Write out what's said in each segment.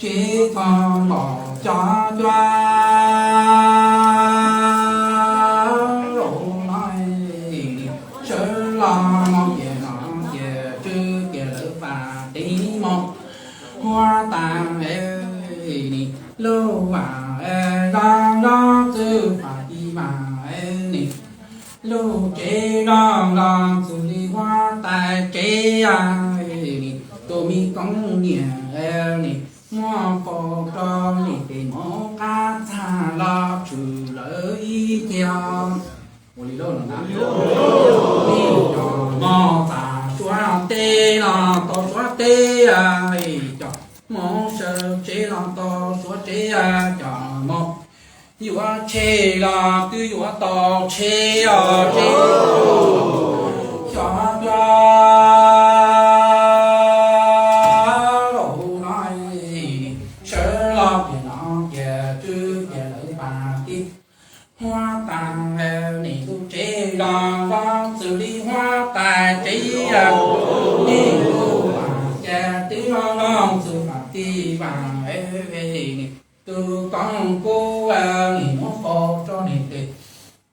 tsev txog npaum cov cuab. Zaum no sawv los no ces no ces tswv ces lawv pas tiv mos huab tais ni, lub vas zoo zoo txwv pas tiv vas ni, lub tsev zoo zoo txwv li huab tais tsev ni, tus me koob niam ni, muab faus rau ni ces mus qab txag los tshwm lawv ib ce. Ua li lawm no na, cov mos txag suav teb los tau suav teb, cov mos sawv tsev los tau suav tsev, cov mos yuav tshem los twb yuav tau tshem os tsev. Xyov cov laus no sawv los ces no ces tswv ces lawv pas tiv huab tais ni, lub tsev zoo zoo txwv li huab tais tsev, ni lub vas ces twb zoo zoo txwv pas tiv vas ni, tus koob kub ni muab faus rau ni ces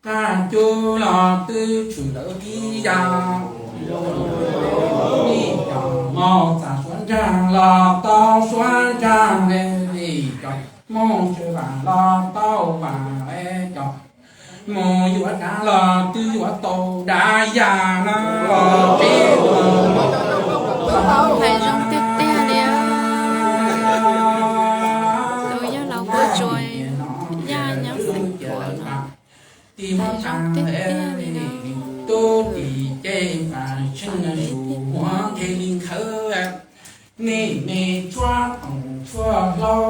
qab cub los twb tshwm lawv ib yam. Ni cov mos txag suav ntsaag los tau suav ntsaag, cov mos sawv vas los tau vas, cov mos yuav dav los twb yuav tau dav yam no. Hais zoo tiag tiag li. Tus yog laus kuj tsuas yaj nyob xeem Phuam no. Hais zoo tiag tiag li no. Tub tim ces pas tsheej zus muab nqe li nkhawv, nej me tshuab toom tshuab hlau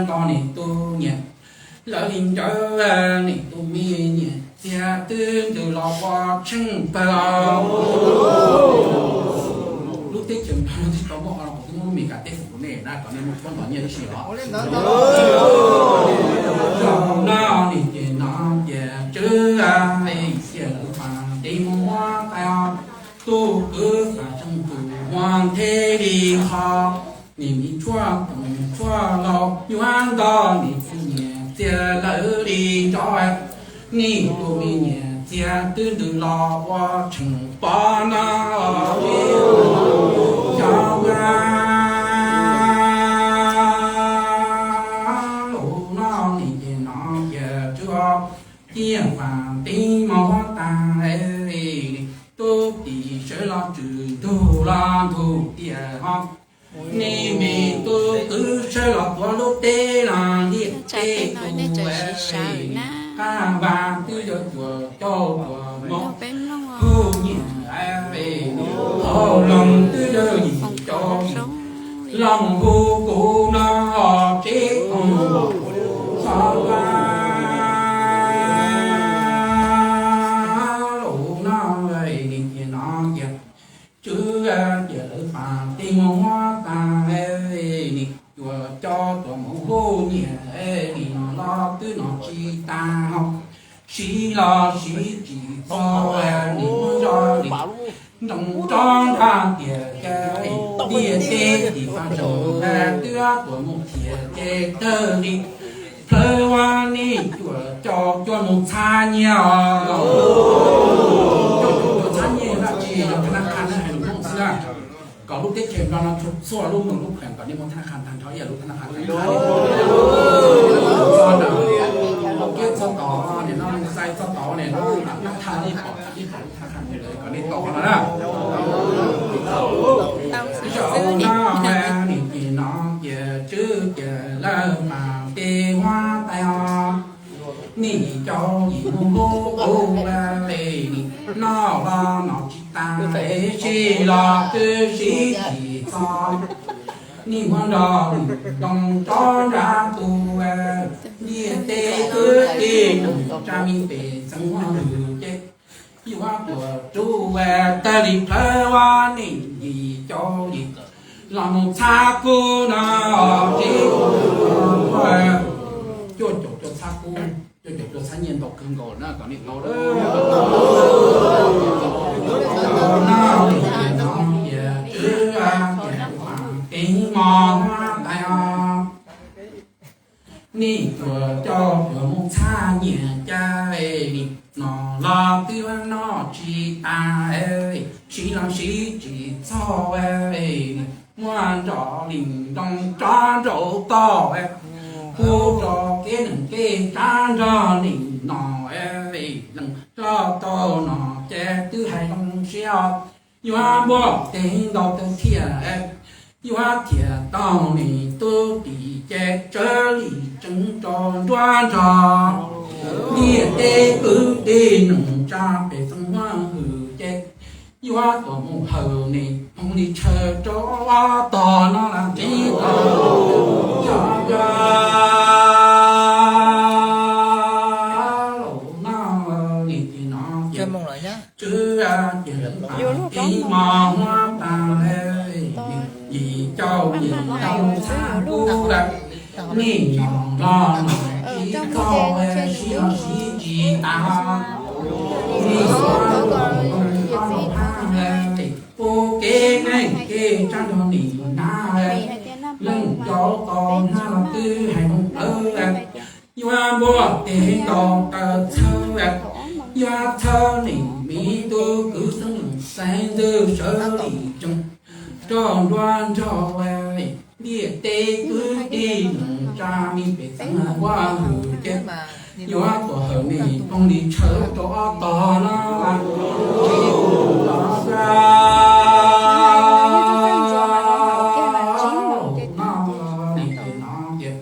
nto niam tus nyiam, lawv li nrawv niam tus me nyiam txiag twb ntws los ua tsheej pawg. Lub teb chaws no tsis tau muaj o los kuv twb muab lub Meskas teb fum rau nej na, kom nej muaj tshuab ntov nyiaj tib si os. Zaum no nim ces no ces tswv xiam lawv pas tiv mus huab tais, tus kwv pas tsheej zus muab nqe li qhov, nim me tshuab toom tshuab hlau yuav nto niam tus nyiam txiag lawv li nrawv, nej tus me nyiam txiag twb ntws los ua tsheej pov no. Xyov ua luaj no nim ces no ces tswv ciaj pas tiv mus huab tais, tub tim sawv los tshwm ntug los ntug tiam ho, nej me tub kwv sawv los tuav lub teb los ntiaj teb tu, qab vas twb yuav cuam coj tuam mus hu nyiam, hauv loog twb yog yim cov los mus hu kuv no tsev, xyov ua luaj no nim ces no ces tswv ciaj lawv pas tiv mus huab tais, nim cuam coj tuam mus hu nyiam, nim no los twb no tsis tas ho, siv los siv tsis txog, nim muab zoj nim nroo tsob nrag tiam, ntiaj teb tim faj tsaus, twb tuam mus thiam ces tawg li plawv ua, nim cuam coj cua mus txhab nyiaj os. Coj cua mus txhab nyiaj yog dab tsi? Yog thab nab qha na, hais lus Hmoob xwb na. Kom lub teb chaws Nplog no txhua lub moos lub pheem kom nej muaj thab nab qha tag nrho ib yam lub thab nab qha tag nrho. Txog ntawm Looj Kiab txog tod, nim no Looj Xais txog tod, nim no thab nab qha ib pom ib pom lub thab nab qha ntawd kom nej tau no na. Zaum no nim ces no ces tswv ces lawv pas tiv huab tais os, nim cov yim mus hu kuv, nim noj los noj tsis tas, siv los twb siv tsis txog, nim muab nrog nim nroo tsob nrag tu, ntiaj teb kwv tij nus tsa me pem txeev muaj lwm ces yuav tuam rub tawg li plawv ua, nim yim caum yim los mus txhab kub no tsev. Cuaj caum cua txhab kub, cuaj caum cua txhab nyiaj ntau kawg nkaus na, kom nej tau lawm. No nim ces no ces tswv ces teev mos tais os. Nej tuaj coj tuaj mus txhab nyiaj cas, nim no los twb noj tsis tas, siv los siv tsis txog, muab nroj lim nroo rov nraum toj, pub rau kev neeg kev tsav nrog nim no, leej rov tau no ces twb hais zoo siab, yuav npuaj tes ntaus taw thiaj, yuav thiaj tau nim tub tim ces tsawv li tseev rau nruab nrog. Ntiaj teb kwv tij neej tsa pej xeem muab hwm ces yuav tuaj mus hawm nim hmoov li tshaw rau ob tog no las tsev tau cov laus no li ces no ces tswv ces kev mos huab tas yim caum yim caum txhab kub, nej nyom los no tsis txog, siv los siv tsis tas, nej xav kom tau hab pub kev neeg kev tsav nrog nim na, leej cov tau hnab los twb hais zoo plawv, yuav npuaj tes ntaus taw txhawb, yuav txhawb nim me tub kwv xeeb leej xeev ntxwv sawv li tseev rau nruab nrog. Ntiaj teb kwv tij neej tsa me pej xeem muab hwm ces yuav tuaj hawm nim hmoov li tshaw rau ob tog no las tsev tau cov laus no li ces no ces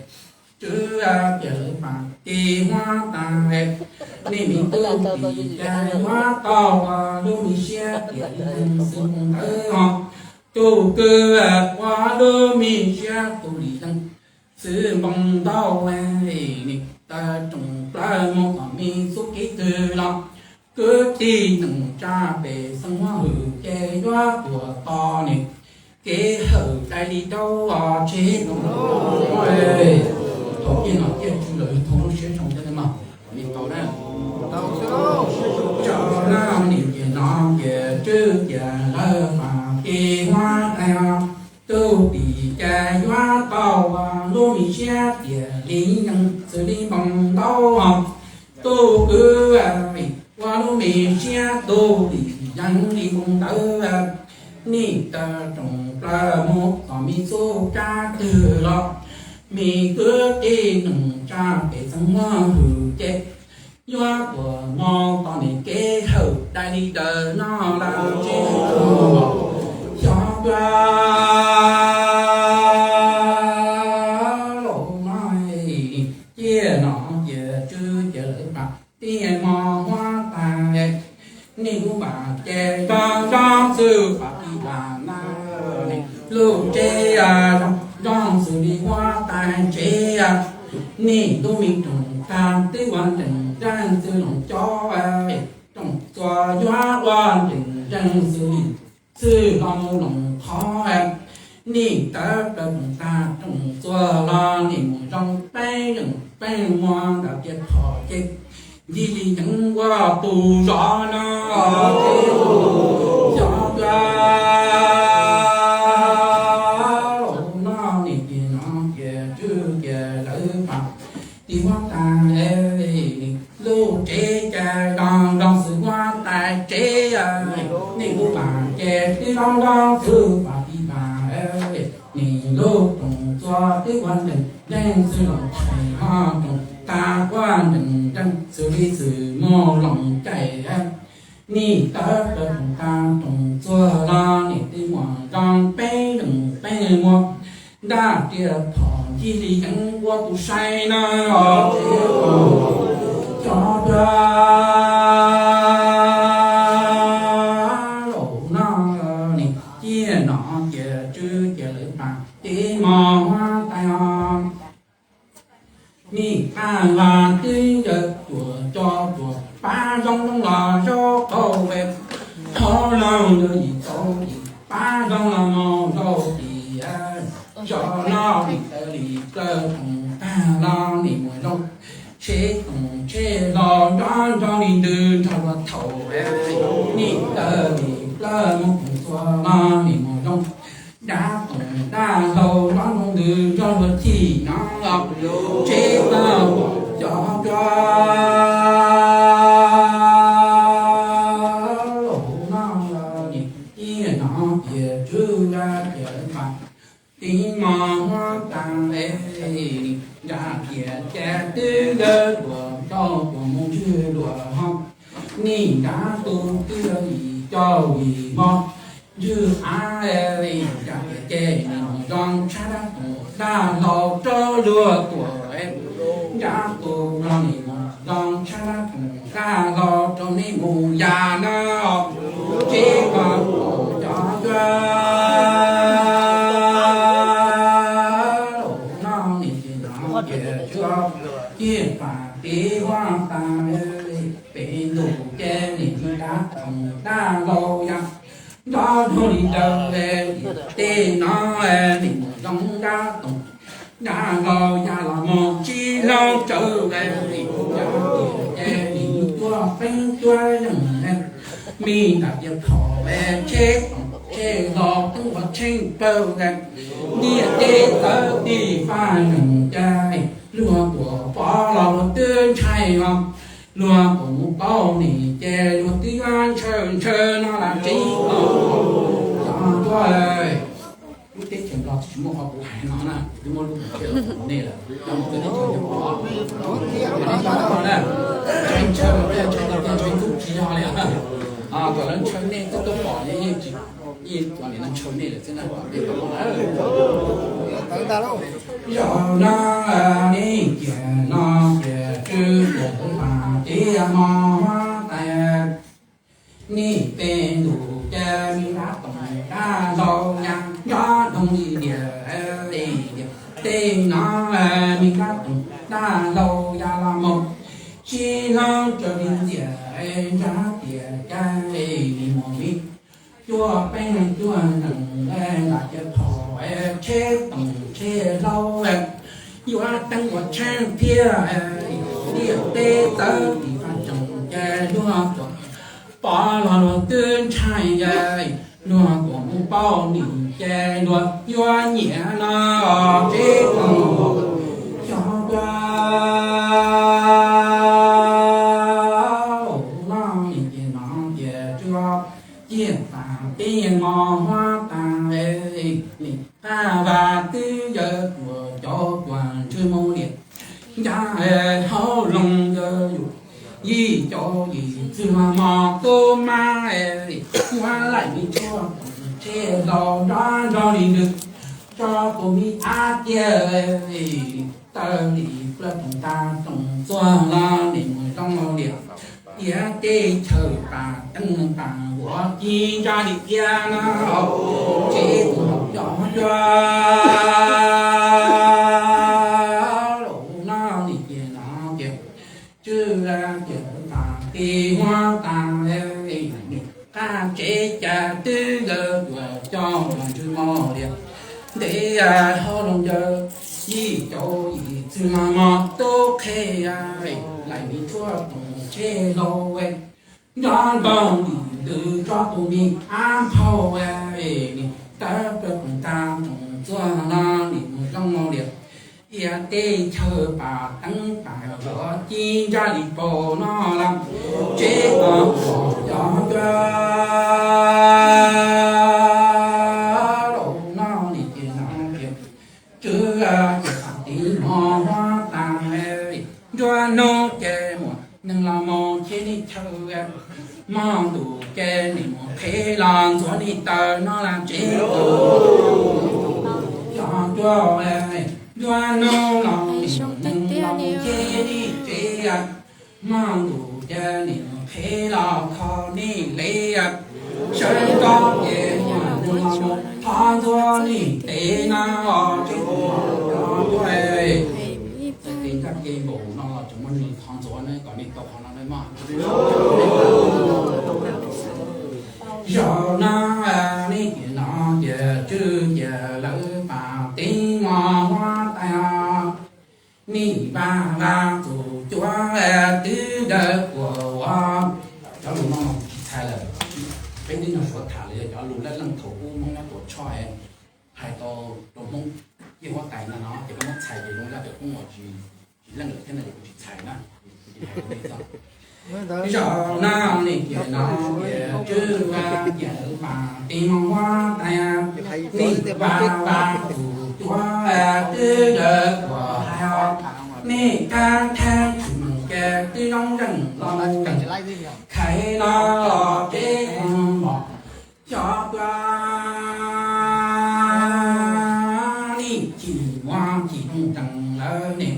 tswv ces lawv mas tes huab tas, nej me tub tim ces yuav tau ua lub me siab tiam li leej xwb ntawd ho. Tus kwv ua lub me siab tus li leej xwb npoo ntau, nej tawm rooj plaws mus tom me xub kev twg los kwv tij neej tsa pej xeem muab hwm ces yuav tuaj tos nim kev hawm dai li daub tsheb. Thaum kiag no thiaj tswv lawm thaum lub siab zoo thiab no. Tau na, tau na, nim ces no ces tswv ces lawv mas tes huab tas, tus tim ces yuav tau ua lub me siab tiam li leej xwb li npoo ntau. Tus kwv ua lub me siab tus li leej li npoo ntawd, nej tawm rooj plaws mus tom me xub kab twg los me kwv tij neej tsa pej xeem muab hwm ces yuav tuaj mus tos nim kev hawm dai li daws no las tsev tau xyov cuab laus no. Ciaj no ces tswv ces lawv mas tes mos huab tas, nej lub npam ces zoo zoo xwb pas tis pas na, lub tsev zoo zoo xwb li huab tais tsev, nej lub me rooj tag twb ua nrees nrees xwb loos cov, rooj txuas yuav ua nrees nrees xwb li xwb los mus loos qhov, nej tawm plaws rooj tag rooj txuas los nej mus zoo peeb zeej peeb muag ntawm tiaj phom ces ncig li yeev ua tus zov no. Xyov cuab laus no, nim ces no ces tswv ces lawv mas tes huab tas, lub tsev ces zoo zoo xwb huab tais tsev, nej lub npam ces twb zoo zoo xwb pas tis pas, nej lub rooj txuas twb ua nrees nrees xwb loos thais ho rooj tag ua nrees nrees xwb li xwb mus loos caij. Nej tawm plaws rooj tag rooj txuas los nej twb muaj zoo peeb zeej peeb muag nrab tiaj phom ncig li yeev ua tus sai no. Cov cuab laus no, nim ciaj no ces tswv ces lawv mas tes mos huab tais os. Nej pab vaj twb yawg tuaj cov tuaj pab zoo zoo los zaub qaub, hauv loog yog yim tau yim pab zoo los mus zaub tim, zos no nim tawm li plaws rooj tag los nim mus zoo, tsheb toom tsheb hlau nrov nroo li ntws nrog luag thaum, nim tawm li plaws mus toom txuas los nim mus zoo, dab toom dab hlau nrov nroo ntws nrog luag chim no los tsev tau cov cua no los nim tiag no tias tswv tias lawv mas tib mos huab tas es nrab tias cas twb yawg tuam coj tuam mus ntswg luam ho nim nrab tus twb yawg yim coj yim mos ntswg av li nrab tias ces nim mus zoo tshaj dab tus dab hlau rau luag tuam nrab tus no nim mus zoo tshaj dab tus dab hlau rau nej mus yam no tsev ko cov cua no nim tias no tias tswv tiag pas tib huab tas pem ntuj ces nim mus dab tus dab hlau ya nrov dhau li daws li tej no nim mus zoo dab tus dab hlau ya los mus tsis hlau tsawv li nim mus dab tias ces nim mus tuaj peeb tuaj yeej me ntam tias phom tsheb tsheb hlau teeb ua tsheej pawg ntiaj teb txawv tib faj nees cas luag tuam pov los luag twb ntshai os luag tuam mus tau nim ces luag twb yuav ntshaw ntshaw no lam tsev ko cov cua lub teb chaws Nplog tsis muaj qhov kuv hais no na, kuv twb muab lub hais tias nej lawm, cov mus txog teb chaws Nplog na, ntshaw ntshaw ntshaw ntshaw tub tsis yog li, kom lawv ntshaw nej twb tuaj pom yeej tsis, yeej cov nim no ntshaw nej lawm xwb na, kom nej pom lawm. Zaum no nej tias no tias tswv tias tus pas tib mos huab tais nej pem ntuj ces me dab tus dab hlau ya nrov dhau li diam li diam tej no me dab tus dab hlau ya los mus tsis hlau tsawv li diam nrab tias cas nim mus me cuaj peeb cuaj nees ntam tias phom tsheb toom tsheb hlau yuav teeb ua tsheej thiab ntiaj teb txawv tib faj tsees ces luag tuam pov los luag twb ntshai, luag tuam mus pauj nim ces luag yuav nyiam no tsev ko cov cua no nim tias no tias tswv tiag pas tib mos huab tas nim qab vas twb yawg tuam cov cua ntswg mus liam nrab hauv loog yawg yim caum yim txwg mos tub mab yuav laim me tshuaj tsheb hlau nrov nrog li nws tso tus me ab tiag tawg li plawv tus ntag toom txuag los nim mus zoo liam tiav teb chaws pas teeb pas vuav ci ntsaj li iab no tsev tus cov cua no nim tias no tias tswv tias tas tib huab tas qab tsev cas twb yawg tuam coj tuam ntswg mos liam ntev hauv loog yawg yim caum yim txwg mos tub qhe laim me tshuaj toom tsheb hlau nrov nrog li nws tso tus me ab phauj tawg plawv tus ntag toom txuag los nim mus zoo liam tiav teb chaws pas teeb pas vuav ci ntsaj li paus no los tsev ko cov cua no nim tias no tias tswv tias tas tib mos huab tas nruab hnub ces mus neeg los mus cheb nej chaw mog ntuj ces nim mus qhev los ntxuav nej taw no lam tsev ko cov cua nruab hnub los nim mus neeg los mus cheb nej tsev mog ntuj ces nim mus qhev los kho nej lev sawv nrog ces mus neeg los mus thov ntxuav nej tev no tsev ko cov cua txais tes ncaj ke npaum no los tseem muaj neeg thov ntxuav ne kom nej tau qhov no ne mog. Zaum no nej tias no tias tswv tias lawv pas tib mos huab tais nej vaj vaj txus cuav twb dawb kuas ua cov lus no tsis txhais lawm. Peb twb nyob suav tham los yog cov lus laj leej thaum ub Hmoob nyob Tuam Tshoj hais tau rau Hmoob yeej huab tais no no ces koj muab txhais ces zoo zaj tus koob uas tsis tsis leej lawm thiab no ces kuv tsis txhais na. Zaum no nej tias no tias tswb tias lawv pas tis mus huab tais, nej vaj vaj tus cuab twb dawb kuas hais os, nej thab thab tshwm meem ces twb zoo zeej los mus khaiv no los ces mom xyov tuaj nej chim muag chim zeeg lawv ne.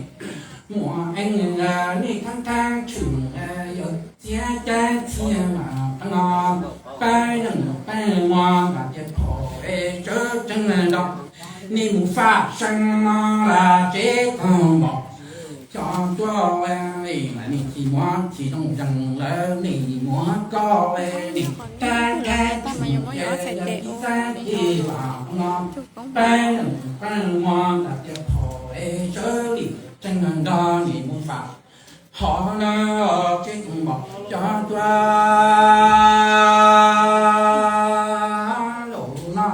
Muaj eeb lawv nej thab thab tshwm meem yawm txiab caib txhiaj mas peb no, peb neeg peb muag ntam tias pom es sawv tsees nrog nej mus faj seeb no los tsev koog mom xyov tuaj nej chim muag chim zeeg lawv nej muag koj nej thab thab tshwm meem yawm txiab caib txhiaj mas peb no, peb neeg peb muag ntam tias pom es sawv tsees nrog nej mus faj hov no tsev koog mom xyov tuaj lus no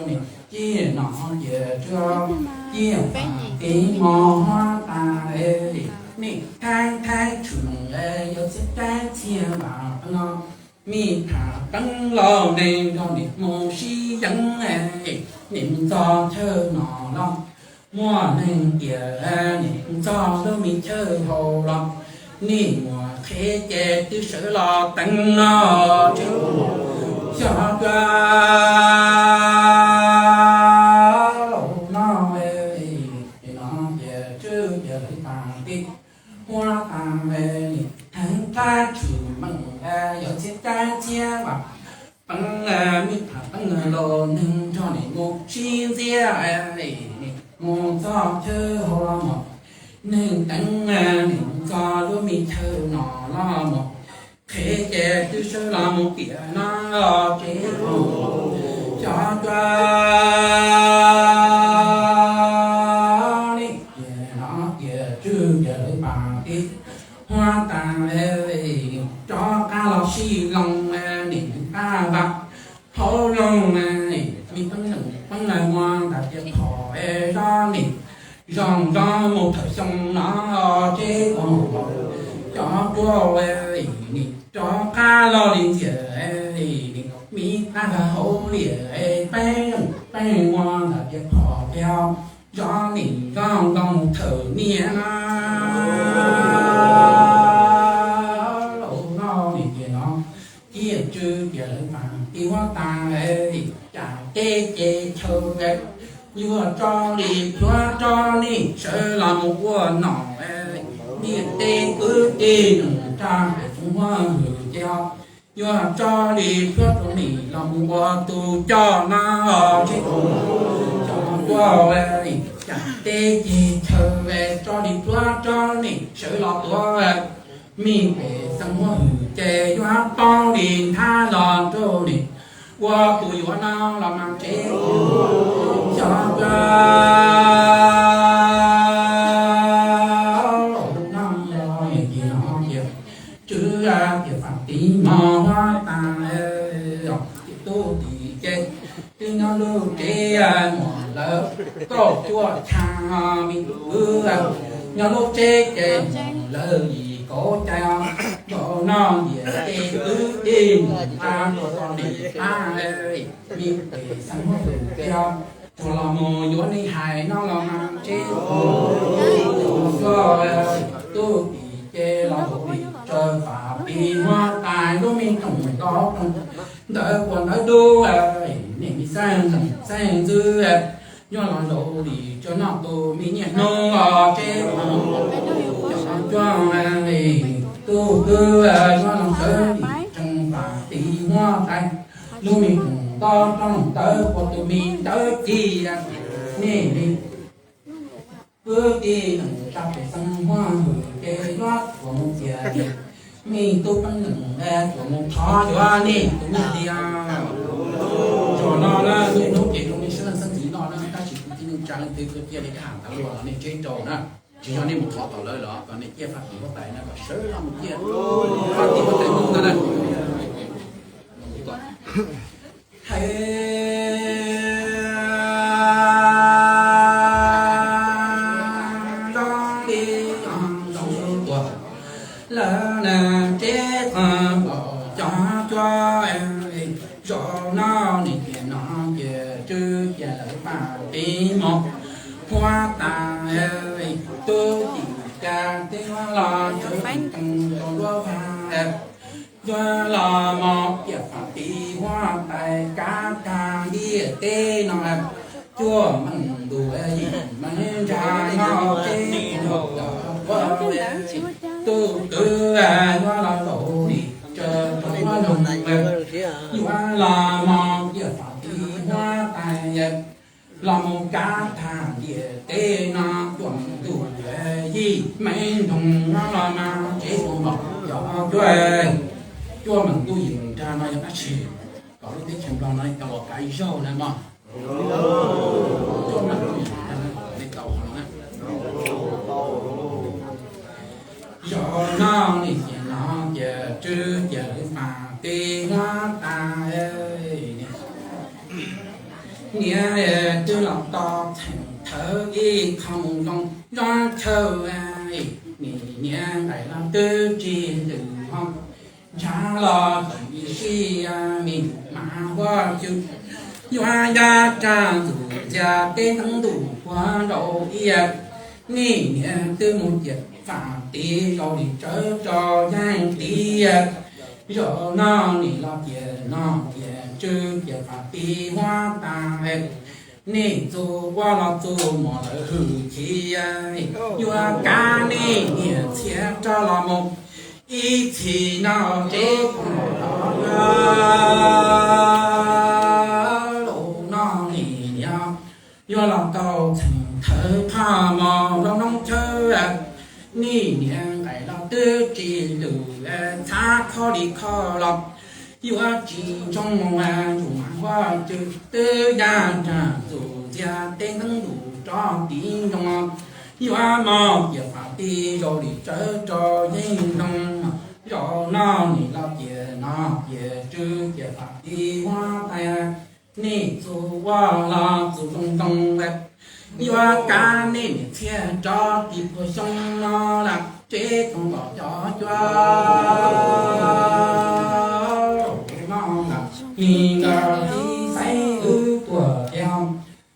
ne. Ciaj no ciaj tswb ciaj faj tis mus huab tais, nej thab thab tshwm meem yawm txiab caib txhiaj mas peb no, nej tham peeb laus neeg nrog nej mus sib yeev, nej mus txog chaw no los muaj neeg tias nej mus txog lub me chaw hauv los nej muaj qhev ces twb sawv los teev no tsev koog mom xyov tuaj lus no ces no ces tswb ces lawv pas tis huab tais, nej thab thab tshwm meem yawm txiab caib txhiaj mas peb nej tham peeb laus neeg nrog nej mus sib ntxias, mus txog chaw hauv los mus neeg teev, nej mus txog lub me chaw no los mus qhev ces twb sawv los mus tiam no tsev koog mom xyov tuaj nej tias no tias tswb tias lawv pas tis huab tais, rov qab los sib loos nej qab vaj hauv loog, me peeb neeg peeb neeg muag ntam tias pom es zov nej zoo zoo mus thawm xyoo no tsev koog mom xyov tuaj nej rov qab los li ntxias, me qab vaj hauv liaj peb neeg peb muag ntam tias pom es zov nej zoo zoo mus thawm niaj no lus no ne ces no ciaj tswb tias lawv pas tis huab tais, cas teb ces chaw yuav tso li plhuav rau nej sawv los mus ua nom, niaj teb kwv tij neej tsa pem tsoom huab hwm ces yuav tso li plhuav rau nej los mus ua tus coj no tsev koog mom xyov tuaj, cas teb ces chaw tso li plhuav rau nej sawv los tuav me pem tsoom huab hwm ces yuav poob li nthab los rau nej ua tus yuav no los mas tsev koog mom xyov tuaj lus no ces no ces tswb tias faj tis mus huab tais, tub tim ces twb nyob lub tsev muaj lawv kaum cuaj xya, me kwv nyob lub tsev ces muaj lawv yim kaum cai os. Zaum no ntiam ces kwv tij neej tsa tuaj txog nej pab, me pem tsoom huab hwm ces tsuas los mus yuav nej hais no los mas tsev koog mom xyov tuaj, tub tim ces los ua li tswb faj tis huab tais lub me rooj nto rooj ntawd puas ntawd dub, nej me xeeb leej xeeb ntxwv nyob los nraud li tsuas noj tus me nyiaj hnub los tsev koog mom xyov tuaj, tub kwv nyob los sawv li tswb faj tis huab tais lub me rooj nto rooj ntawd puas tus me ntawd ci nej li kwv tij neej tsa pem tsoom huab hwm ces yuav tuaj mus tias me tub peeb neeg tuaj mus thov yuav nej tus nyuj tiag. Zaum no na, niaj hnub ces zoo nej sawv leej xeeb ntxwv noj na, tab sis kwv tij neej tsa leej twg tuaj ciaj li dab ham tav luaj los nej tseb rau na. Tsis yog nej mus thov tom lawv los kom nej ciaj faj tis huab tais na, kom sawv los mus ciaj faj tis huab tais ntag na. Hais Zaum no nim tiam no ces tswv cia lawv faj tib mos, huab tais tub tim cas teb los tswv too rau luab vaj, yuav los mos ciam faj tib huab tais kav tag ntiaj teb no. Cuaj meej ntuj yim meej ntsha no ces tub kwv yuav los zaum nim tsawv rau luab noog, yuav los mos ciam faj tib huab tais los mus kav tag ntiaj teb no. Cuaj meej ntuj yim meej ntsha no los mas tsev ua npaum yog cuaj, cuaj meej ntuj yim meej ntsha no yog dab tsi? Kom lub teb chaws Nplog no cov uas kav zaug na mog. Cuaj meej ntuj yim meej ntsha no li tau hov no. Zaum no nim tiam no ces tswv cia lawv faj tib huab tais, niam twb los tau txheem thawv ib qho mus zoo zov chaw, nim niam nqaim los twb tsis lwm ho, ntshav los tsis sib me mas huab cua, yuav ya rag ntxuj ntxiag teb nteev ntuj puag nraud ib, nim niam twb mus ciam faj tib zaum nim tsawv rau yeej tib. Zaum no nim los tiam no tiam tswv ciam faj tib huab tais, nim txuj ua los txuj muam lawv hwj chim, yuav kav nim niam txhiaj rov los mus ib txhis no tsev pom los. Zaum no nim niam yuav los tau txheem thawv qho mus rau noob chawb, nim niam nqaim los twb tsis lwm txhav khob li khob los, yuav tsis ntsoov mus mus mas huab cua twb ya rag ntxuj ntxiag teb nteev ntuj rov tiv nroo, yuav mos ciam faj tib zaum nim tsawv rau yeej ntoo. Zaum no nim los tiam no tiam tswv ciam faj tib huab tais, nim txuj ua los txuj zoo zoo, yuav kav nim niam txhiaj rov tiv puag xyoo no los tsev too npaum cov cua. Nim nkawd txiv xaiv wb tuaj tiag,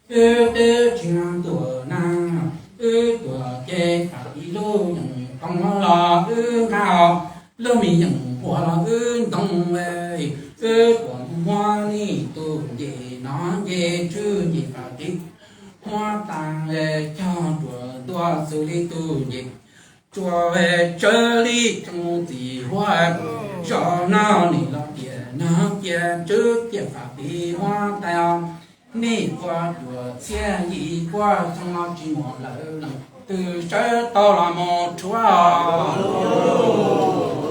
wb twb tsis tuaj na, wb tuaj ces faj tib lub yeem too los wb nqa, lub me yeem ua los wb ntoo, wb tuaj muab nim tus nce no nce tswv nce faj tib huab tais, cog ruam ntua xws li tus nce tsua, tsawv li tsoom txiv huab. Zaum no nim los tiam no tiam tswv ciam faj tib huab tais, nim ua cuaj txhiab yim puas xyoo no tsis muaj lawv leej twg sawv tau los mus rhuav.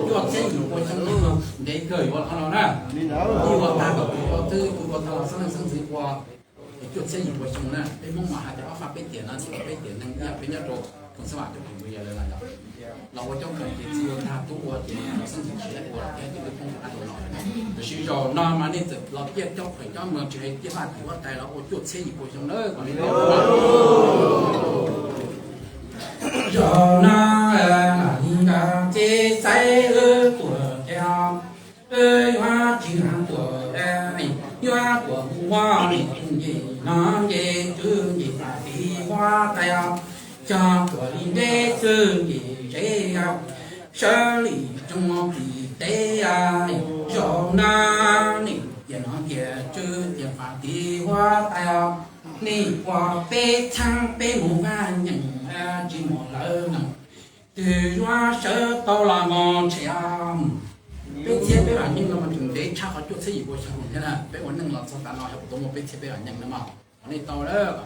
Cuaj txhiab yim puas xyoo no ntev kawg yuav los no na. Ib ua tag kom kuv ua twb kuv ua tag los xeeb leej xeeb ntxwv ua cuaj txhiab yim puas xyoo na. Peb Hmoob mas hais tias ob faj peb tiam no, txij peb tiam neeg ib yam peb nyob rau koom xab vam cov kwv yam lawv los yog los ua coob kawg ces txiv ua tag tub ua ces xeeb ntxwv tsis ua los thiab ces peb Hmoob qab ua los. Tiam sis zaum no mas nej txawm los ciaj coob kawg coob mus tsis hais ciaj faj tib huab tais los ua cuaj txhiab yim puas xyoo na kom nej. Zaum no nim nkawd txiv xaiv wb tuaj tiag, wb yuav tsis tuaj, yuav tuaj mus ua nim tus nce no nce tswv nce faj tib huab tais, cog tuaj li nteb xwb nce tsev, sawv li tsoom txiv teb. Zaum no nim tiam no tiam tswv ciam faj tib huab tais, nim ua peb txheeb peb mus vaj nyeem tsis muaj lawv leej twg yuav sawv tau los mus tsev. Peb txhiab peb vam nyeej no mas tseem ntev tshaj qhov cuaj txhiab yim puas xyoo thiab na. Peb ua neej los txog tav no yog puas tau muaj peb txhiab peb vam nyeej no mas qhov nej tau lawm.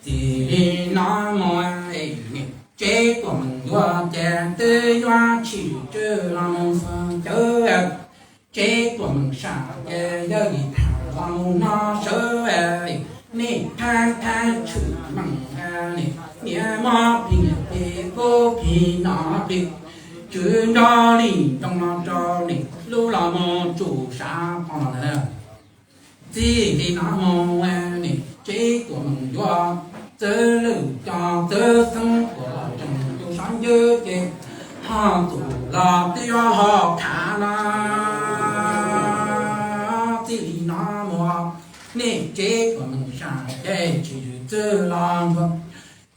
Txij li no mus tsev tuaj meem yuav ces twb yuav tshwm tswv los mus xog cawv, tsev tuaj meem sam ces yawg li tham los mus no sawv, nej thab thab tshwm meem, niam mob plig niam plig kub plig no plig, tswv nrog li nroo no rau nim lub los mus tsum sav pom no ntag. Txij li no mus nim tsev tuaj meem yuav, txwv lwm cov txwv xeeb tuaj los tseem tus sab ncwb ces ho tus los twb yuav ho tham no. Txij li no mus nej tsev tuam meem sam ces tsis zwm txwj los ntua.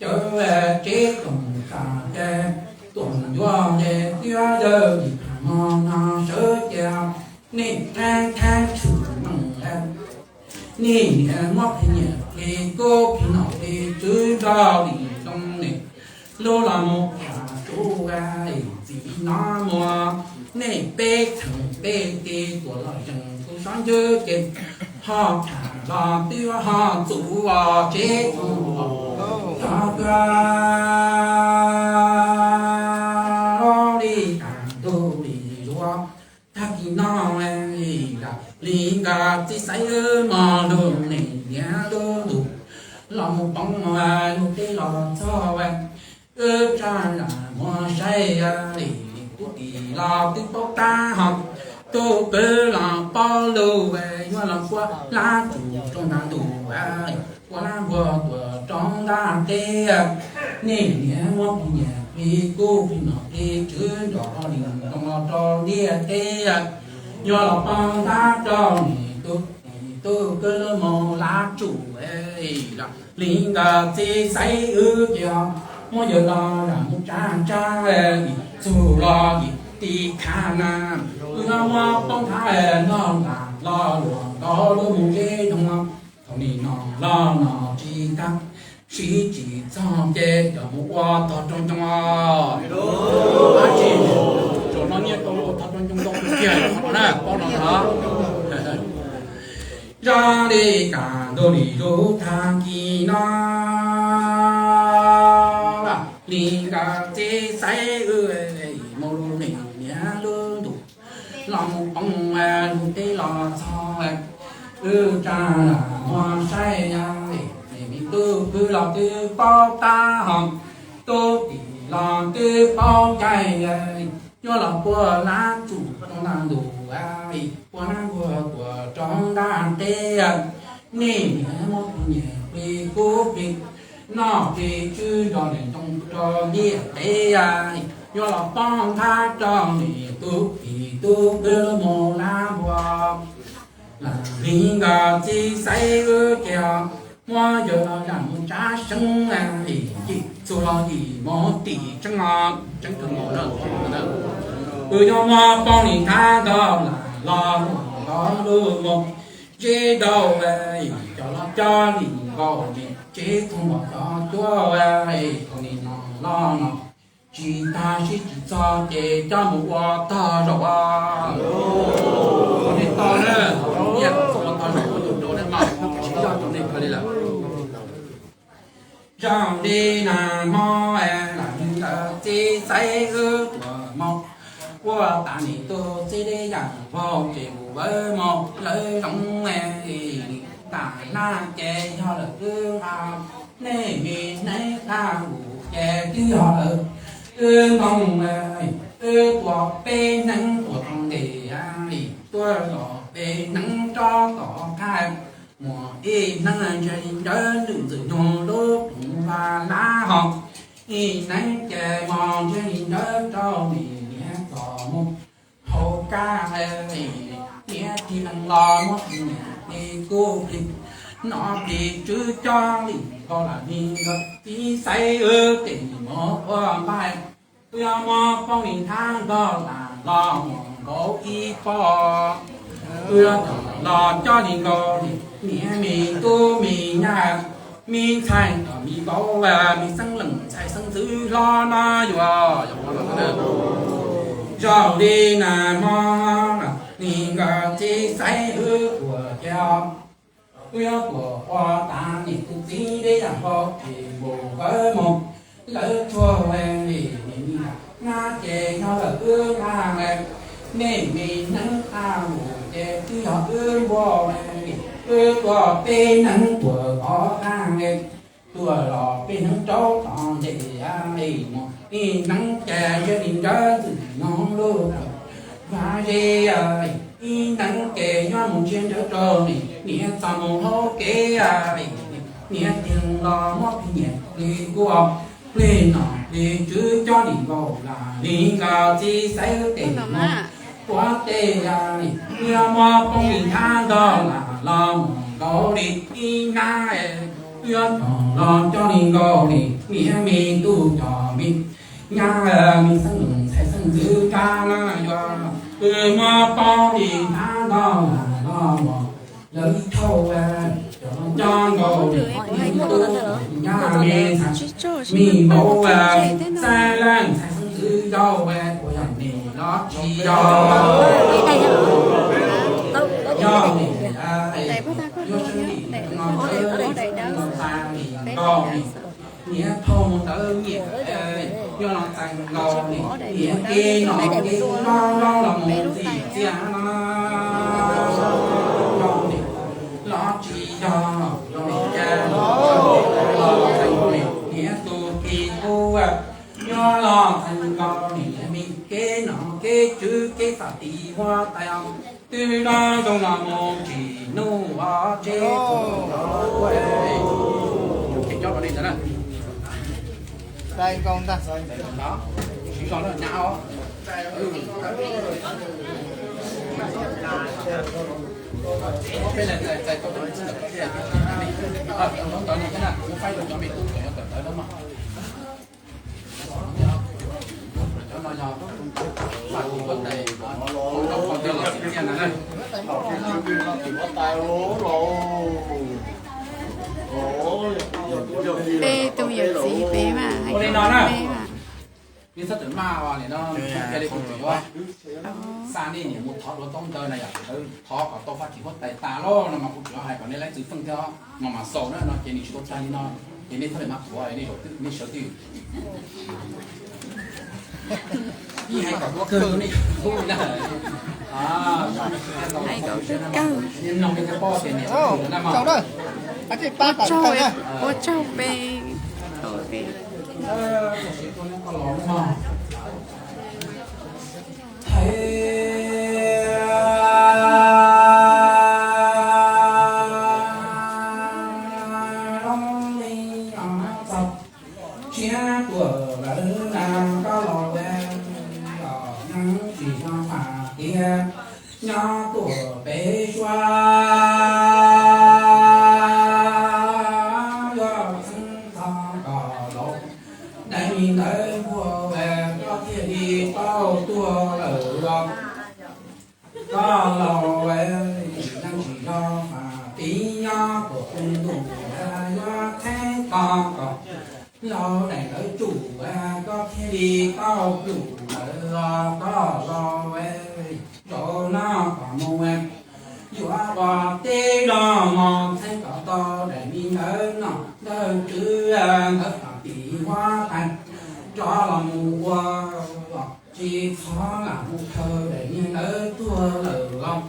Cawv tsev tuam meem sam ces tuam meem ntua ces twb yuav yawg lim tham no no sawv ces nej thaib thaib tshwm meej nej niam muab plig nyiam plig kub plig nom plig tswv nrog li ntoo ne. Lub los mus tham tsuv txij li no mus nej peb txheem peb tij tuam los zeem kuv sab ncwb ces ho tham los twb ho txuv tsev tuam cov tuaj li tas ntuj li zuav. Tag kis no li nkawd txiv xaiv wb mos lug niam niam lub ntuj los mus poob lug teb los txog wb tsa muag saib li tub tim los twb paub tab ho tub kwv los paub lug yuav los puab lab tsum rau nta ntuj puab lab npua tuam rau nta teb. Nej niam muab plig nyiam plig kub plig nom plig tswv nrog li ntoo los rau ntiaj teb. Yuav los poob tab rau niam tub tim tub kwv lub mus lab tsum li nkawd txiv xaiv wb ces muab yawg los yam mus tsa tsa li txug los yim ti khav na. Wb no muab poob thab noj lam los luam nkaus lub mus zeb ntoo. Thaum nim no los no tsis tag siv tsis txog ces cov mus ua tog rau ncoo. Ab tsis, thaum no nyiaj tau ua tog rau ncoo ntau tiag tiag na, paub no na. Zoo li tas ntuj li zuav tag kis no li nkawd txiv xaiv wb mus lug niam niam lub ntuj los mus poob lug teb los txog wb tsa muag saib li niam tub kwv los twb paub tab ho tub tim los twb paub cai yuav los puab lab tsum rau nta ntuj puab lab npua tuam rau nta teb. Nej niam muab plig nyiam plig kub plig noj plig tswv nrog li ntoo rau ntiaj teb. Yuav los poob tab rau niam tub tim tub kwv lub mus lab npua li nkawd txiv xaiv wb ces muab yawg los yam mus tsa seeb li yim txug los yim mus tim tseeb os, tseeb kawg nkaus na. Wb yuav muab poob li thab ntau lam los mus nkaus lub mus zeb ntau, cov los coj li nkaus li tsev txhob mos cov cuab, thaum nim no los no tsis tag siv tsis txog ces coj mus ua tog zaum. Thaum nej tog na, nyiaj txhob ua tog zaum ua tus rau nej mas siv zog rau nej kawg li lawm. Zoo li nag hmo lam li ntawd txiv xaiv wb tuam mus ua tas nim tub txiv li yam vau ces mus vawv mus lawv zoov tas nag ces yog lawm wb nqa, nej me neeb qab nqus ces twb yog lawm wb ntoo, wb tua peb hneev ua tau ntes li tuaj los peb hneev rov tom qab, muaj ib hneev ntseg li nrawd lwm ntxwm nyoog lub ploov vaj lab hos, ib hneev ces mos ntseg li nrawd rau nim niam txos mus hauv kab, niam tig lees los muab plig nyiam plig kub plig noj plig tswv coj li nkaus lam li nkawd txiv xaiv wb ces mus ua npaij. Wb yuav muab poob li thab nkaus lam los mus nkaus ib pob. Wb yuav coj los coj li nkaus li niam me tub me nyab, me ntxhais tom me vauv, me xeeb leej ntxhais xeeb ntxwv hlob no yuav yog zaum li nag hmo li nkawd txiv xaiv wb tuam ces wb yuav tuam ua tas nim tub txiv li yam npau tsis npus vawv mus lawv tshuaj li nim nab ces yog lawm wb nqa, nej me neeb qab nqus ces twb yog wb npua li, wb tua peb neeb tuam tov qab li, tuam los peb neeb rau tom ntej li mus, ib neeb ces ntseg li nrawd ntxwm nyoog lub vaj ze, ib neeb ces nyob mus ntseg nrawd rau nim niam txos mus hauv kev, niam tig los muab plig nyiam plig kub Tej nom tej tswv coj nim nkaus lam li nkaus txiv xaiv tes no, puav tej yam li muab poob li nthab ntog lam los mus nkaus li ib nab, twb yuav coj los coj li nkaus li niam me tub cov me nyab, me xeeb ntxhais xeeb ntxwv nrab na yog, twb muab poob li nthab ntog lam los mus lawv ib thauj, coj los coj nkaus li niam tub nyab me ntxhais me vauv, xeeb leej ntxhais xeeb ntxwv yau, uas yog nim los tsis yog, yog nim yuav seb nim no txawv nim no txais nim nkaus nim, niam thauj mus ntawd nim nyob no txais nkaus nim, niam kev nom kev loj loj los mus txim txiaj no, yog nim los tsis yog, yog nim cas los txais nkaus nim, niam tus kev tub nyob los txais nkaus nim, niam me kev nom kev tswv kev fam tiv huab tais os. Twb no zoo los mus tsis nuj os tsev tus los ua, tus kev coj los li ntawd na. Siv zog na nyab os. Peb txais tau tus txij ntawm ko thiab, tus ntawd no thiab na, kuv faib rau cov me tub tseem yuav tawm ntawd na mog. Cov no yog fam tiv huab tais, qhov twg los txim txiaj na. Peb tus yawm txiv peb mas hais li no na, peb mas. Neb txhob tawm maj os, nim no kuv qhia li kuv tseem yuav xa nej niam mus thov duav taub ntawv na yom, thov kom tau fam tiv huab tais tas lawm no mas kuv tseem hais kom nej laib txwv feej thiab no mas xaus na no ces nws tsis tau tag li no, ces nej txhob tawm maj thuav, nej zaum twg nej sawv twg. Ib hais kom duab kawg nej tus na. Hais kom kawg kawg. Mloog nej thiaj paub tias niam tus na mas. Ua tsaug, ua tsaug peb. Thaum peb Thaiv lub me txog tshiab tuam lawv na, koj los ua los neeb tsis nyob fam tiav, nyob tuam pem suab yuav txeeb txog kom laus. Daim me ntawv npuaj koj thiaj li tau tuag lawm los. Koj laus neeb tsis nyob fam tiav, nyob tuam pem ntuj yuav txeeb txog kom laus, daim ntawv tsum koj thiaj li tau plum lawm los. Koj laus zaum no kom mus yuav ua teb los mus txeeb kom tau daim me ntawv nom ntawv tswv ntawv fam tiv huab tais rov los mus ua los tsis txhob lam mus khaws daim me ntawv tuag lawm los.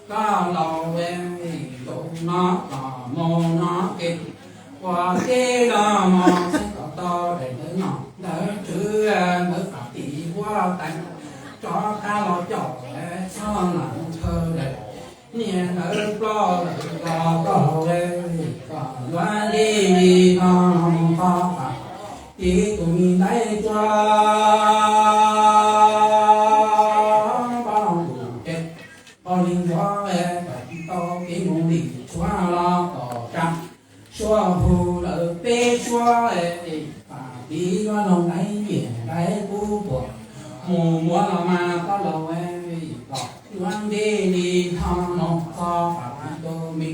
Koj laus zaum no kom mus no ces ua teb los mus txeeb kom tau daim ntawv nom ntawv tswv ntawv fam tiv huab tais rov qab los caum txhob lam mus khaws daim niam ntawv ploj lawm los. Koj laus kom yuav nti li no mus txog fam tiv tus me ntaiv tsuag npaj tus tes, poj niam ntsuav kom tau kev mus lim tshuav los kom tsa suab hu lawm peb suab fam tiv yuav noog ntaiv nyiam ntaiv kub puas mus muab los mas. Koj laus kom yuav nti li no mus txog fam tiv tus me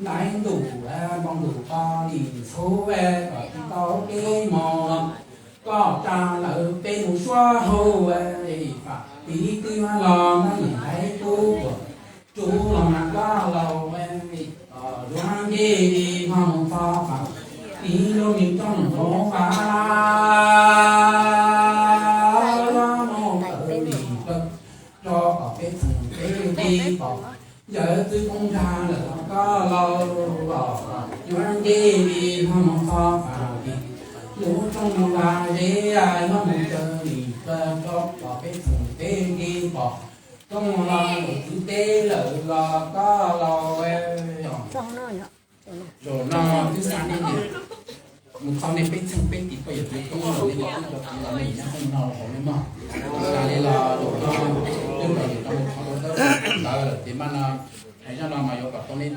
ntaiv ntuj npoo ntuj to lim txhuv kom tsis tau kev mus los. Koj tsa lawm peb mus suab hu fam tiv twb yuav los ntaiv nyiam ntaiv kub puas tsuv los mas. Koj laus kom yuav nti li no mus txog fam tiv lub me rooj hauv vaj yuav mus tawm lim kaw rau kom peb txheej peb ti pom yawm txwv koob nrag lawm los. Koj laus yuav nti li no mus txog fam tiv lub rooj vaj zeb yuav mus tawm lim kaw rau kom peb txheej peb ti pom rooj los yawm txwv teb lawm los. Koj laus zaum no twb xa nej mus nej peb txheej peb tis poj yawm txwv toob los nej tau tub tau kiv los nej nyob qhov no hauv nej mog. Tsis tas li los zaum no twb los yus tau mus qhov rau tawb ntawd lawm ces maj no hais zaj no mas yuav kom tau nej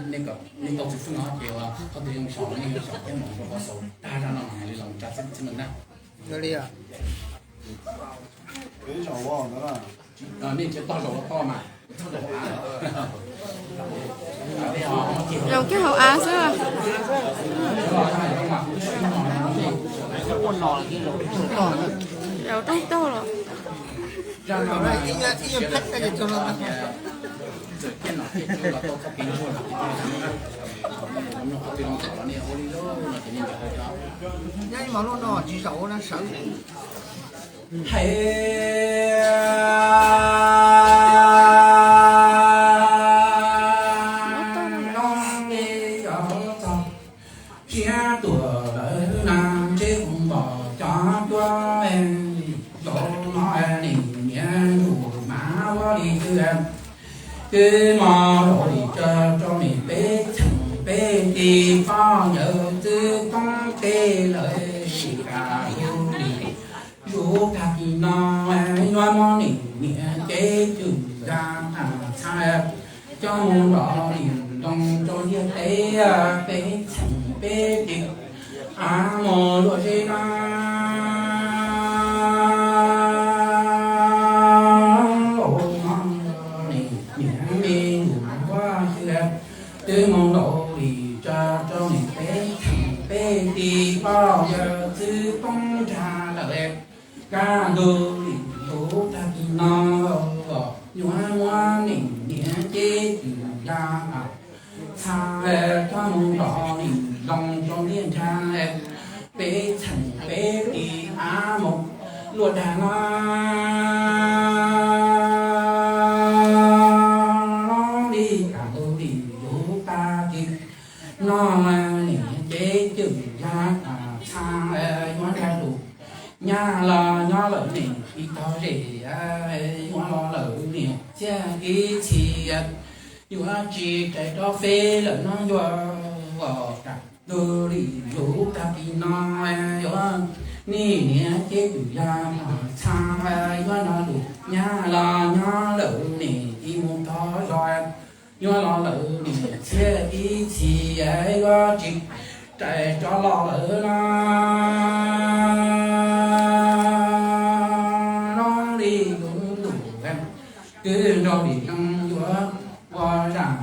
tau txwv xwb no ces qhov twg zoo xyaum nej yuav xyaum thiab mus rau qhov xaus tag zaj no mas hais li los tsa txhib txhib no na. Nej tsis tog zaum los tau mas. Zaum kiag hauv av xwb. Zaum rooj taug los. Hais siab tuam lawm na, ntseb hu npom cov cuab, zaum no nim niam ntuj mas ua li twb, twb mos rau li tsa rau nim peb txheem peb tis poj yawm txwv toob peb lawm sim kam hu li. Yus tag kis no yuav muab nim niam cev cwm ya txha coj mus nrov lim ntoos rau ntiaj teb peb txheem peb tis. Av mus luaj zeb no, nim niam me nus ua xwb twb mus nrov li tsa rau nim peb txheem peb tis poj yawm txwv poob nrag lawm. Kaj ntug li yus tag kis no yuav muab nim niam cev cwm ya txha coj mus nrov lim ntoos rau ntiaj teb peb txheem peb tis. Av mus luaj dag no, li kaj ntug li yus tag kis no nim niam cev cwm ya txha yuav nrag lus. Nyab los nyob lawm nim tsis tau zem, yuav los lawm nim txhiaj ib txhis, yuav tsis rais rov feb lawm no yuav. Kaj ntug li yus tag kis no yuav nim niam cev cwm ya txha yuav nrag lus. Nyab los nyob lawm nim tsis mus tau zog, yuav los lawm nim txhiaj ib txhis, yuav tsis rais rov los lawm no. Zoo li yus ntuj kwv nrog li neeg yuav ua zaj,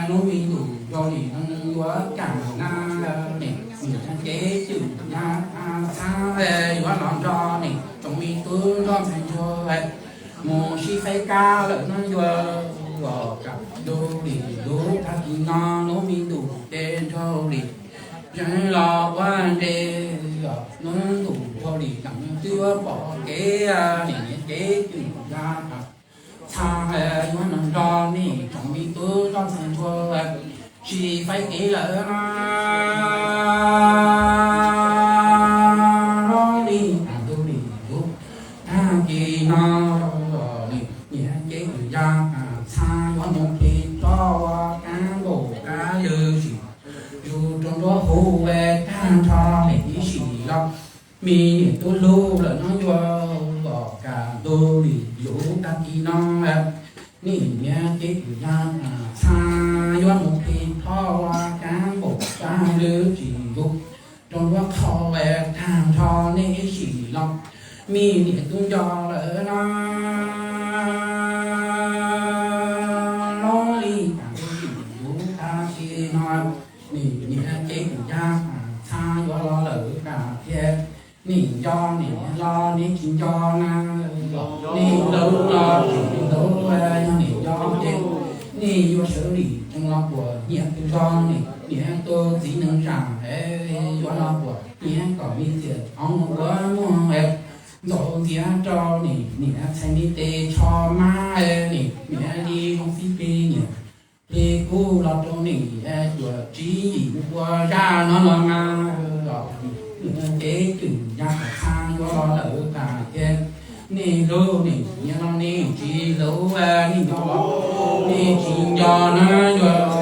lub me ntuj zoo li neeg yuav kaj na. Nim niam cev cwm ya txha yuav los nrog nim tsoom me tub nrog ntxhais ntsuag mus sib faib kab lawm no yuav. Kaj ntug li yus tag kis no lub me ntuj ces nrog li zeeg los ua nres, lub ntuj nrog li zeeg twb yuav pom kev. Nim niam cev cwm ya txha yuav los nrog nim tsoom me tub nrog ntxhais ntsuag sib faib kev lawm no. Zoo li kaj ntug li yus tag kis no nim niam cev cwm ya txha yuav mus khi rau kab nkaum kab lwm sim, yus rau nruab hu tag nrho nim ib sim los me niam tub hlub lawm no yuav. Kaj ntug li yus tag kis no nim niam cev cwm ya txha yuav mus khi rau kab nkaum kab lwm sim, yus rau nruab qhau tag nrho nim ib sim los me niam tub nco lawm no. Zoo li kaj ntug li yus tag kis no nim niam cev cwm ya txha yuav los lawm kaj tiag. Nim nco nim los nim tsis nco na, nim hlub los tsis hlub, yog nim nco ces nim yuav sawv lim tsees los puas nyiam tus zog, nim niam tus txiv neej zam yuav los puas nyiam kom me txiam hauv mus ua muag ntxaus ntxiav rau nim niam txhais me tes tsho mab, nim niam li zoo txij plig niam plig kub los rau nim cuam tswv yim mus ua zaj no los mas. Nim cev cwm ya txha yuav los lawm kaj tiag. Nim hlub nim nyiam los nim tsis hlub, nim nco los nim tsis nco na yuav.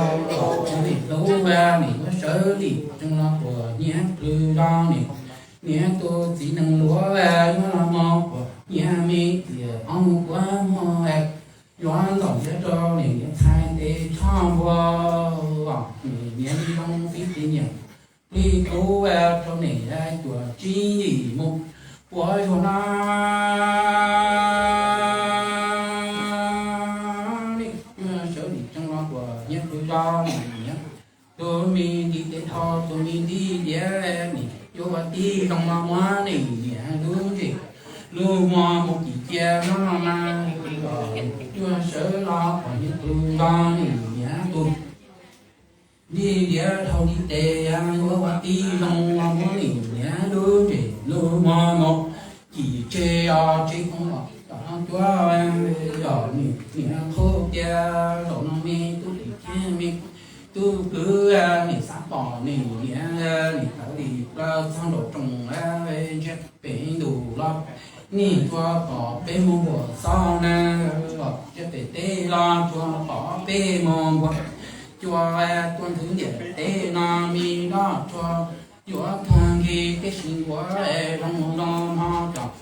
Nim hlub nim yuav sawv lim tsees los puas nyiam plhws zog nim Niam tus txiv nees luav yuav los mog, niam me tiam ob mus kuav muag, yuav ntxom ntiav rau niam niam txhais tes tsho npua. Niam niam li zoo tib tib nyiam, plig tub rau niam cuam tsib yim mus puav zog na. Sawv dim tsees los puas nyiam tus zog niam, tus me nti tes dhau tus me nti diav, nim yuav ua tib zoo los muab nim niam lub ntsej lub muag mus kim cia no mas, cuag sawv los puas nyiam tus zog nim niam tus nti diav dhau nti tes, yuav ua tib zoo los muab nim niam lub ntsej lub muag mus kim tseg os tsev koom los tom cuab os nim niam qhuab tias zaum no me tub tim thiab me tub kwv nim xav pom nim niam nim tawv li plaws txog nraum rooj ntsia pem ntus los nim tsuas pom peb mus npuas xob na, los ntsia pem teb los tsuas pom peb mus npuas cua, tuaj nthwv ntiam teb no me nroj tsuas yuav tuag nki tib si nkuav zoo no hmo cov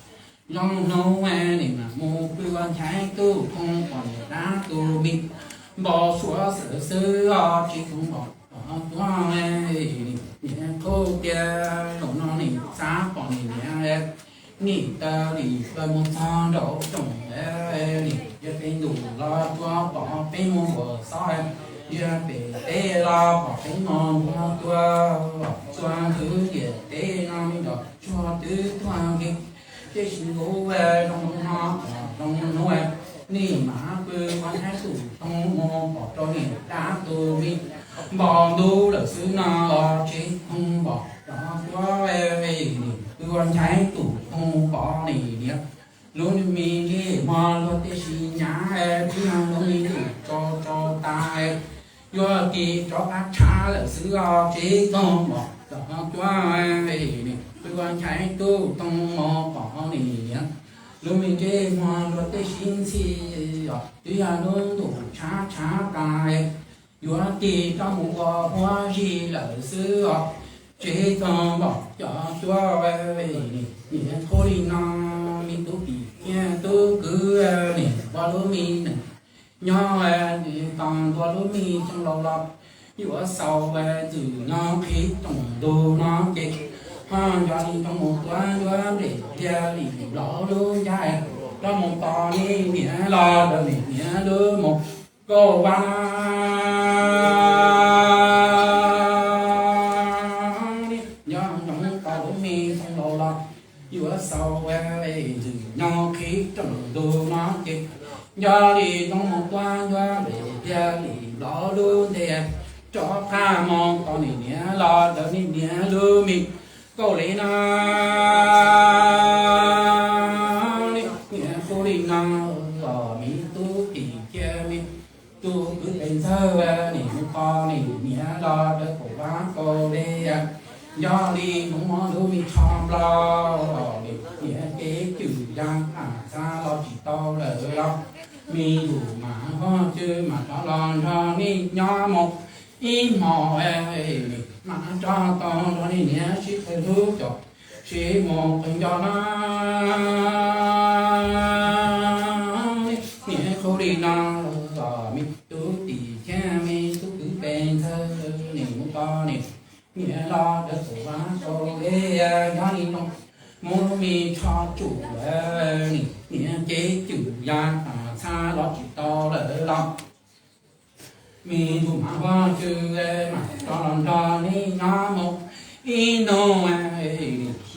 zoo hnub nim mam mus pw ua nchaiv tuj thoob pom niam dab tus me npau suav xwm xwb os tsis thoob pom tuaj. Niam qhuab tias zaum no nim xav pom nim niam nim tawv li plaws mus txog nraum rooj nim ntsia pem ntus los tsuas pom peb mus npuas xob, ntsia pem teb los pom peb mus npuas cua, tuaj nthwv ntiam teb no me nroj tsuas twb tuag nki tib si nkuav zoo no zoo hnub nim mam pw ua nchaiv tuj thoob mus pom rau niam dab tus me npau ntuj lawm xwb no os tsis thoob pom cov cuab. Nim pw ua nchaiv tuj thoob pom nim niam lub me ntsej muag luag tib si hnyav, twb yog lub me ntuj tsaus tsaus tas, yuav tis rov qab tshav lawm xwb os tsis thoob pom cov cuab. Nim pw ua nchaiv tuj thoob mus pom nim niam lub me ntsej muag luag tib si ntxhi os, twb yog lub ntuj tshav tshav tas, yuav tig rov mus ua huab zig lawm xwb os tsis thoob pom cov cuab. Nim qhuab li no, me tub tim thiab tub kwv, nim npua lub me nees nyob, tos ntua lub me xyoo laus los yuav xaus ntxwm no qhib rooj ntug no ces ho nco li nroo mus tuav ncuav nplej tiag li nplaum lub ncauj rov mus tos niam los rau niam lub mus kauj vab. Nco ntsoov tos lub me xyoo laus los yuav xaus ntxwm no qhib rooj ntug no ces nco li nroo mus tuav ncuav nplej tiag li nplaum lub ntej rov qab mus tos niam los rau niam lub me kauj vab no. Niam qhuab li no, me tub tim thiab me tub kwv pes ntxawg, nim mus tos niam los rau kauj vab kauj vab, nco li hmoov mov lub me tsho nplog, niam kev cwm ya am txha los tsis tau lawm los me yus mam vog cw mam rov los nrog nej nyob mus ib hmos, mam rov tau nrog nej niam sib qw hlub cov sib mus qw nco na. Niam qhuab li no, me tub tim thiab me tub kwv pes ntxawg, nim mus tos niam los rau kauj vab kauj vab, nco li hmoov mov lub me tsho tsum, niam kev cwm ya am txha los tsis tau lawm los me yus mam vog cw mam rov los nrog nej nyob mus ib hnub,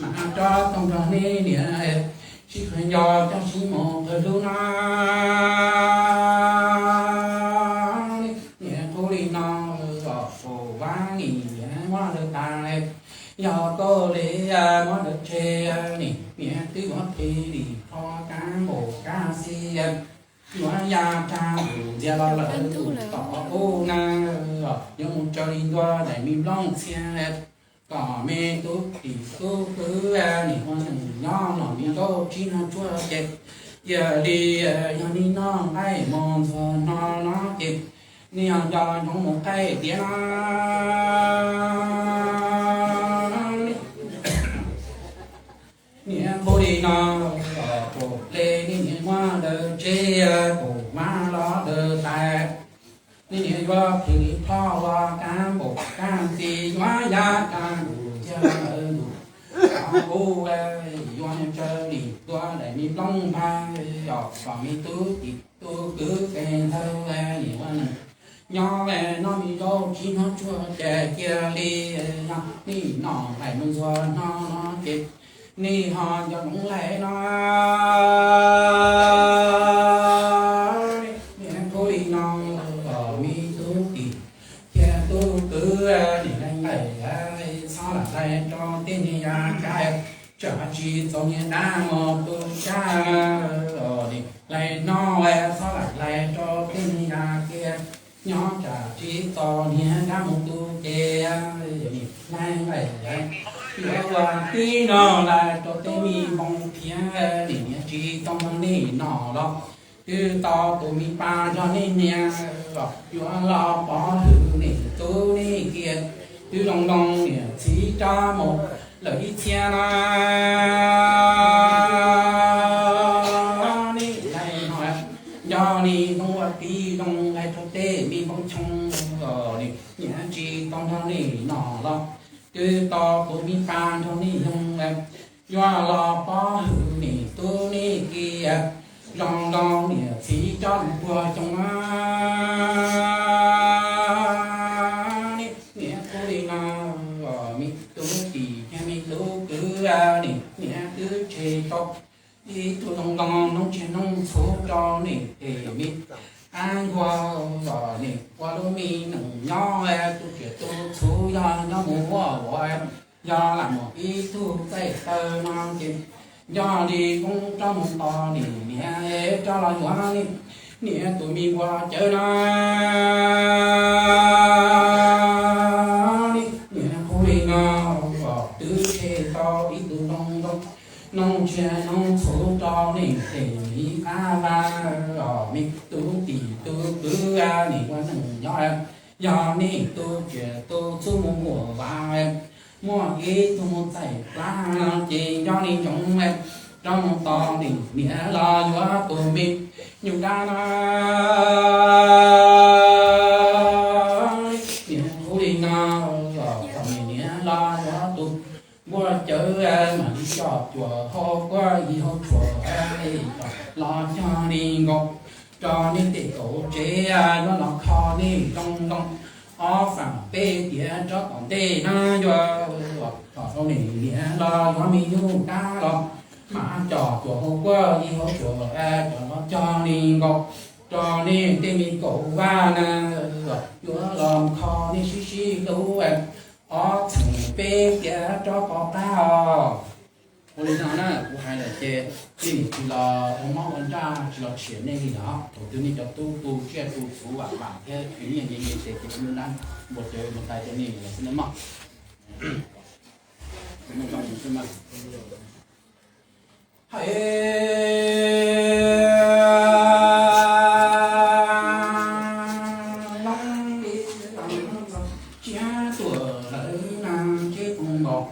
mam rov tau nrog nej niam sib qw nco coj sib mus qw hlub na. Niam qhuab li no, kauj vab nim niam muab lawv tas, yog kauj vab muab lawv tseg, nim niam twb yuav phem li qhov kab npaum kab xi, yuav ya tag tus ntxias los lawm tus tom ub na, yuav mus raws li ntua daim me nplooj txhia, kom me tub tim tub kwv nim ua neej nyob los me nkauj tsib nag tshuaj ces, cia li yog nej noj nqaij mus ntxuag no no ces nej yog nco ntsoov mus qaij tiav no. no, pom le nej niam muab daws tseb, pom mab los daws tais, nej niam yuav phim li plhob ua kab npaum kab ntxi yuav yav kab ntus cia lawv ntus. Qhov kuv yuav tsaws li tuav daim me nplooj npag, kom me tub tim tub kwv pes ntxhawv nim ua neej nyob no me zaub tsis hnov tsuag ces cia li yog nej nom nqaim mus ntxuag no no ces nej ho nco ntsoov laij no. Niam qhuab li no, me tub tim thiab tub kwv, nim laij laij txhob lam laij rau tej niag yav nkaus, tsam tsis txaus niag dab mus tu sab. Nim laij no txhob lam laij rau tej niag yav kiag, nyob tsam tsis txaus niag dab mus tu ces nim laij laij yuav ua tib no laij rau tej me npoo thiab, nim niam tsis tau nrog nej nom los twb tau tus me pas nrog nej niam los yuav los pov hwm nej tub nej kiag, twb zoo zoo niam txiv rov mus lawm ib txhia no. Nim laij no nco li zoo ua tib zoo laij rau tej me npoo choo, nim niam tsis tau nrog nej nom los twb tau tus me pas nrog nej yoog, yuav los pov hwm nej tub nej kiag, zoo zoo niam txiv rov mus puag xyoo no. Nim niam qhuab li no, me tub tim thiab me tub kwv, nim niam twb tseg tau ib tug zoo zoo noob tsiaj noob txhuv rau nej tej me ab nkuag, nim ua lub me neej nyob tu tsiaj tu txhuv yog nyob mus ua ua, yog lam mus ib tug txaij taw no ces nco li koob rov mus tos nim niam rov los yuav nej niam tus me npua cawv no. Nim niam qhuab li no, twb tseg tau ib tug zoo zoo noob tsiaj noob txhuv rau nej tej me ab vaj, me tub tim tub kwv, nim ua neej nyob yog nej tu tsiaj tu txhuv mus ua ua, muaj ib tug mus txaij plab no ces nco li ntsoov rov mus tos nim niam los yuav tus me nyuj dab no. Nim niam qhuab li no, tos nim niam los yuav tus npua cawv, mam li coj cuam hau kuab ib hau tshuam los cog li nkaus rau nej tej kaum tsev, yuav los kho nej zoo zoo ob faam peb tiam rov tom ntej na. Yuav los thov nim niam los yuav me nyuj dab los mam coj cuam hau kuab ib hau tshuam coj los cog li nkaus rau nej tej me kaum vaj na, yuav los kho nej sib sib hlub ob txheem peb tiam rov pov qab os. Ua li no na, kuv hais lawm ces nej nim tsis los ua mob ua ntsaj, tsis los tshiam nej li lawm. Thaum twg nej cov tub tu tsiaj tu txhuv vam vam thiab khwv nyiaj nce nce tes ces kuv yuav dab npua cawv mus tais rau nej lawm xwb nawb mog. Hais loo li los tsiab tuaj lawm na, tsiab koos npaum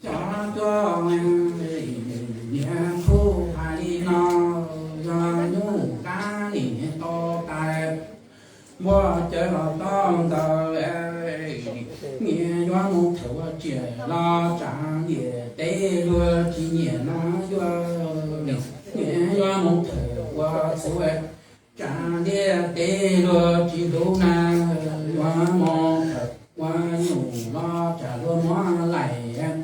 cov tuaj. Niam qhuab hais li no, yog nyuj dab nim niam tau tais, npua cawv los tau ntawd, niam yuav mus thawm ua tsiaj los tsav ntiaj teb luag tsis nyiam no yuav, niam yuav mus thawm ua txhuv tsav ntiaj teb luag tsis hlub na, yuav mus thawm ua nyuj los tsam luag muab laim,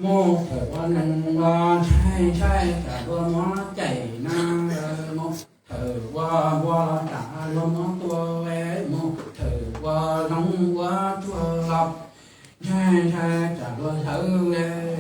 mus thawm ua nees los ntshai ntshai tsam luag muab caim na, mus thawm ua npua los tsam luag muab tua, mus thawm ua zoov ua tsuag los ntshai ntshai tsam luag hlawv.